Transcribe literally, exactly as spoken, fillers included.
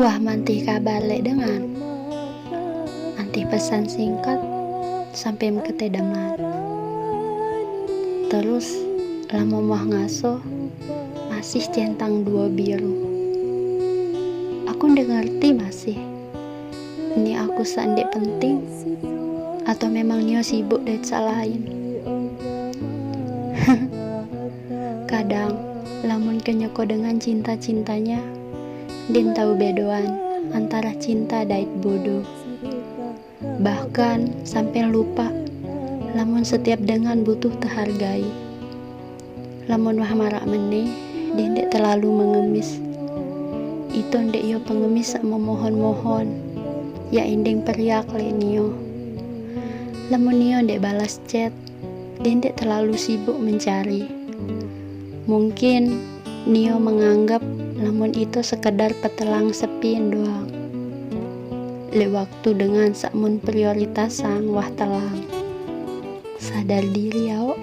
Wah mantih kabar lek dengan, mantih pesan singkat sampai mekete daman. Terus lamun wah ngaso masih centang duo biru. Aku ndak ngerti masih. Ini aku sak ndak penting atau memang nio sibuk dait sak lain. Kadang lamun kenyeko dengan cinta-cintanya, din tahu bedoan antara cinta dait bodoh. Bahkan sampai lupa lamun setiap dengan butuh tehargai. Lamun wah marak meneh, dendek terlalu mengemis. Itu ndek yo pengemis sak memohon-mohon. Ya ending periak lek nio. Lamun nio ndek balas chat, dendek terlalu sibuk mencari. Mungkin nio menganggap lamun itu sekedar petelang sepin doang. Lek waktu dengan sak mun prioritas sang wah telang. Sadar diri, Aok.